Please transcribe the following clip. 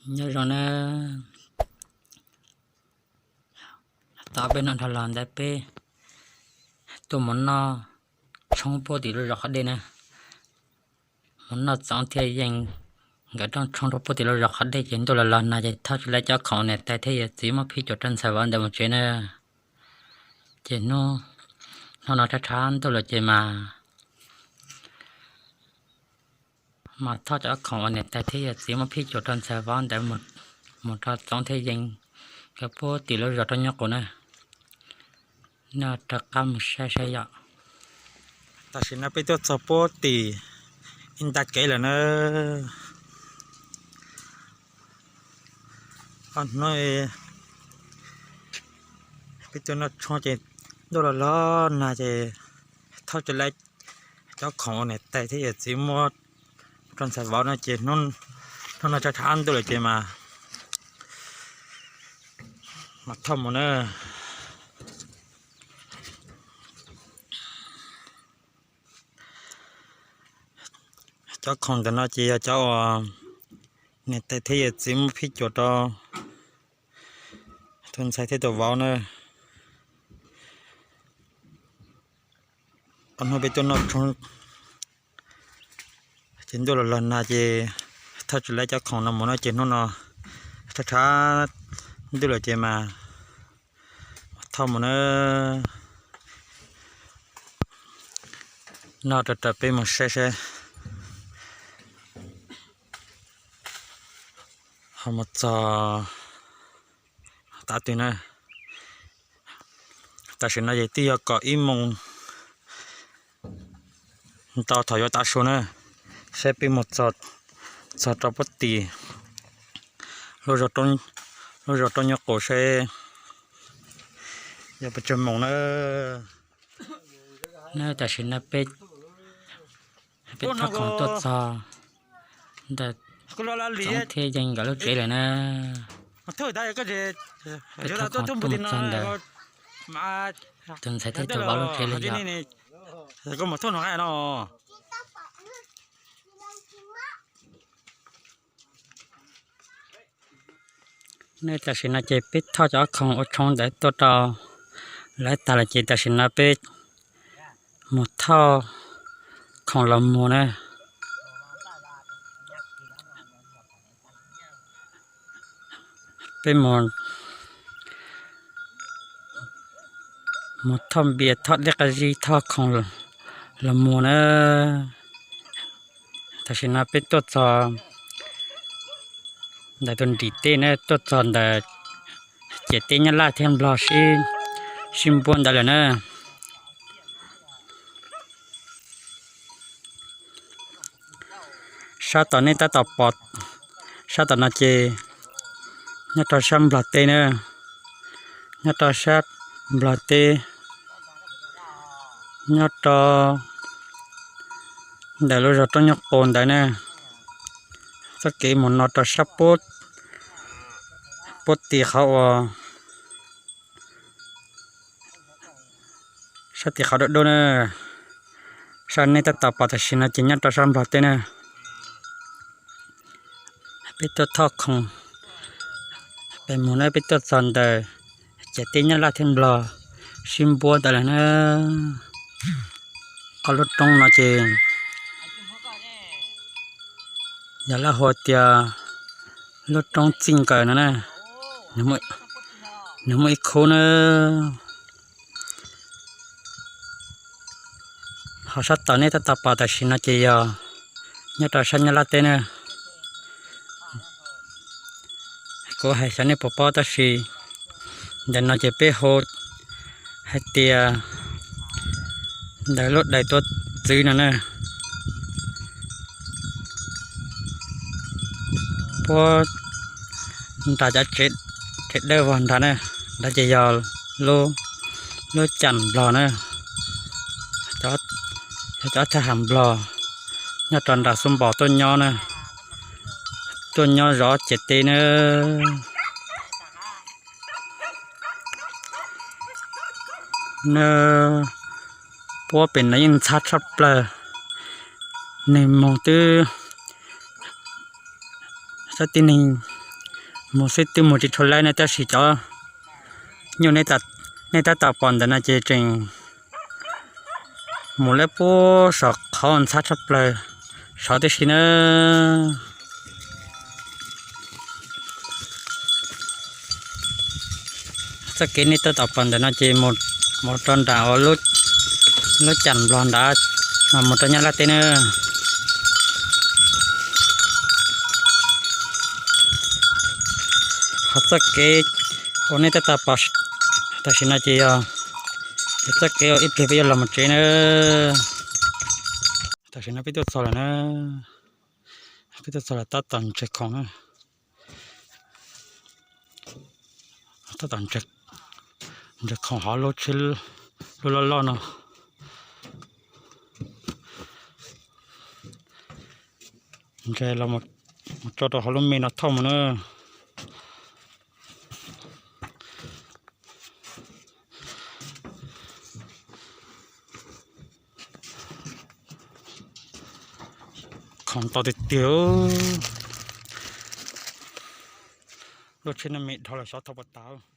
Nyob zoo na, tau peb hnub dhau los ntawd peb tuaj mus noj tshoob puag tim lub zos qhov dej na. Mus noj txoov thiaj yeej nkawd rooj tshoob rau puag tim lub zos qhov dej ces ntuj los los nag ces thauj tsis laib cov khoom niam tais thiab yawm txiv muab phij cuam rau ntxhais vauv ntawd mus tsev na. Ces hnub, hnub no tshav tshav ntuj lawm ces mas, mas thauj cov khoom uas niam tais thiab yawm txiv muab phij cuam rau ntxhais vauv ntawd mus rau txoov thiaj yeej nkawd puag tim lub zos rau nyob qus na. Noj rov qab mus saib saib yom. Tam sim no peb tuaj txog puag tim ib nta kev lawm na. Ob hnub peb tuaj noj tshoob ces ntuj los los nag ces thauj tsis laib cov khoom uas niam tais thiab yawm txiv muab rau ntxhais vauv no ces hnub no tshav tshav ntuj lawm ces mas, mas thauj mus na. Cov khoom ntawm no ces yog cov uas niam tais thiab yawm txiv muab phij cuam rau tus ntxhais thiab tus vauv na. Ob hnub peb tuaj noj tshoob ces ntuj los los nag ces thauj tsis laib cov khoom no mus no ces hnub no tshav tshav ntuj lawm ces mas, mas thauj mus na. Noj rau rau peb mus saib saib ho mus txog tav twg na. Tam sim no ces twb yog kaum ib moos ntau thaum yuav tav su na, saib peb mus txog rau puag tim lub zos roob nyob qus saib yog pes tsawg moos na. Tam sim no peb, peb thauj khoom tuaj txog ntawm txoov thiab yeej nkawd lub tsev lawm na. Peb thauj khoom tuaj mus txog ntawd, tus ntxhais thiab tus vauv lub tsev lawm yom. Nej tam sim no ces peb thauj cov khoom ua tshoob ntawd tuaj rau lawv tag lawm ces tam sim no peb mus thauj khoom los muag na. Peb mus, mus thauj npias, thauj dej qab zib, thauj khoom los muag na. Tam sim no peb tuaj txog ntawm tus nrim teb na, tuaj txog ntawm ciam teb Nyab Laj thiab Nplog sib, sib npuab ntawd lawm na. Sab tom nej tab tom pom, sab tom no ces nyob rau sab Nplog teb na, nyob rau sab Nplog teb, nyob rau ntawm lub zos roob nyob qus ntawd na. Txoj kev mus no rau sab puag tim qhov uas, sab tim qhov dub dub na, sab nej tab tom pom tam sim no ces nyob rau sab Nplog teb na. Peb tuaj thauj khoom pem mus na, peb tuaj txog ntawm ciam teb Nyab Laj thiab Nplog sib npuab ntawd lawm na. Qhov lub roob no ces yog lawv hu tias lub roob Txij Nkaws no na, nws muaj ib khub na. Ho sab tom nej tab tom pom tam sim no ces yog nyob rau sab Nyab Laj teb na. Kuv hais xyov nej puas paub tab sis ntawm no ces peb hu hais tias ntawm lub daim tuav txwv no na. Puab nram cov tsev dawb vog nrad na, nrad ces yog lub cam Nplog na, yog cov thab ham Nplog nyob rau nram xub npos tuaj nyob na, tuaj nyob zov ciam teb na. Nws puab pem no yeej ntxhab tshaj plaws, neeg moog twb, xab tib neeg Mus xwb twb mus tsis tshua laib ne, tab sis cov nyuj nej tab tom pom ntawm no ces tseem mus lawm puag saum qhov ntxhab tshaj plaws saud tib si na. Txoj kev nej tab tom pom ntawm no ces mus rau nram lub cas Nplog nrad, mus rau Nyab Laj teb na. Qhov txoj kev uas nej tab tom pom tam sim no ces yog, ces txoj kev uas ib pliag peb yuav los mus tsev na. Tam sim no peb tuaj txog lawm na, peb tuaj txog lawm tab tom ntsaws khoom na, tab tom ntsaws khoom hauv lub tsheb, lub loj loj no, ntsaws los mus tso rau hauv lub me no thauj mus na. Khoom ntau tiag tiag. Lub tsheb no me dhau los xyov thauj puas tas.